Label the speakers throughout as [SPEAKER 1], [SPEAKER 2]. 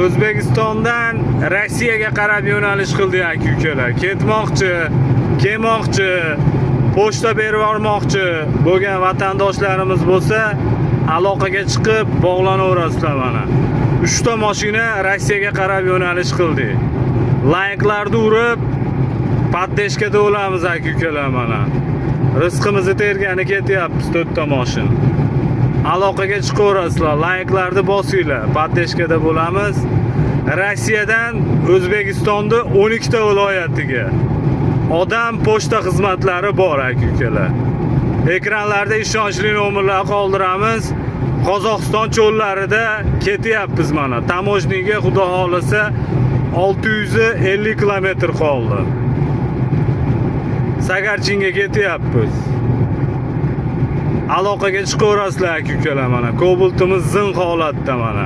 [SPEAKER 1] O'zbekistondan Rossiyaga qarab yo'nalish qildik, aka ukalar. Ketmoqchi, kelmoqchi, pochta berib yubormoqchi bo'lgan vatandoshlarimiz bo'lsa, aloqaga chiqib bog'lanaverasizlar mana. 3 ta mashina Rossiyaga qarab yo'nalish qildik. Layklarni urib, поддержка da bo'lamiz, aka ukalar mana. Rizqimizni tergani ketyapmiz, to'rtta mashina. Aloqaga chiqaverasizlar, layklarni bosinglar, поддержка da bo'lamiz. Rossiyadan O'zbekistonni 12 ta viloyatiga odam pochta xizmatlari bor, aka ukalar. Ekranlarda ishonchli nomerlar qoldiramiz. Qozog'iston cho'llarida ketyapmiz mana. Таможня ga, xudo xohlasa, 650 kilometr qoldi. Sagarchinga ketyapmiz. Aloqaga chiqaverasizlar, aka ukalar mana. Kobaltimiz zin holatda mana.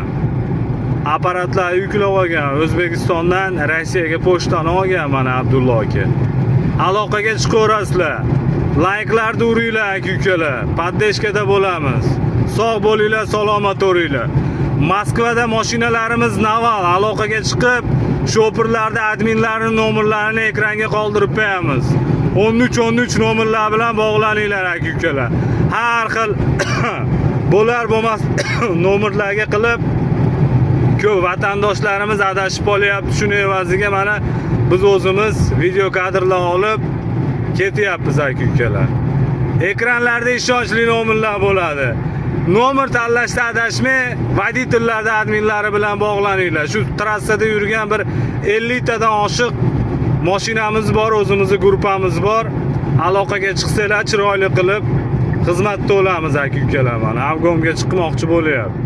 [SPEAKER 1] Apparatlar yuklab olgan, O'zbekistondan Rossiyaga pochtani olgan mana Abdullo aka. Aloqaga chiqaverasizlar. Layklarni uringlar, aka ukalar. Поддержка da bo'lamiz. Sog' bo'linglar, salomat o'ringlar. Moskvada mashinalarimiz навал, aloqaga chiqib, shofirlarni, adminlarni nomerlarini ekranga qoldirib qo'yamiz. 13 13 nomerlar bilan bog'laninglar, aka ukalar. Har xil bo'lar bo'lmas nomerlarga qilib ko'p vatandoshlarimiz adashib qolyapti. Shuni evaziga mana biz o'zimiz video kadrlar olib ketyapmiz, aka ukalar. Ekranlarda ishonchli nomerlar bo'ladi. Nomer tanlashda adashmay, водитель larda adminlari bilan bog'laninglar. Shu trassada yurgan bir 50 tadan oshiq mashinamiz bor, o'zimizni gruppamiz bor. Aloqaga chiqsanglar, chiroyli qilib xizmatda bo'lamiz, aka ukalar mana. Обгон ga chiqmoqchi bo'lyapti.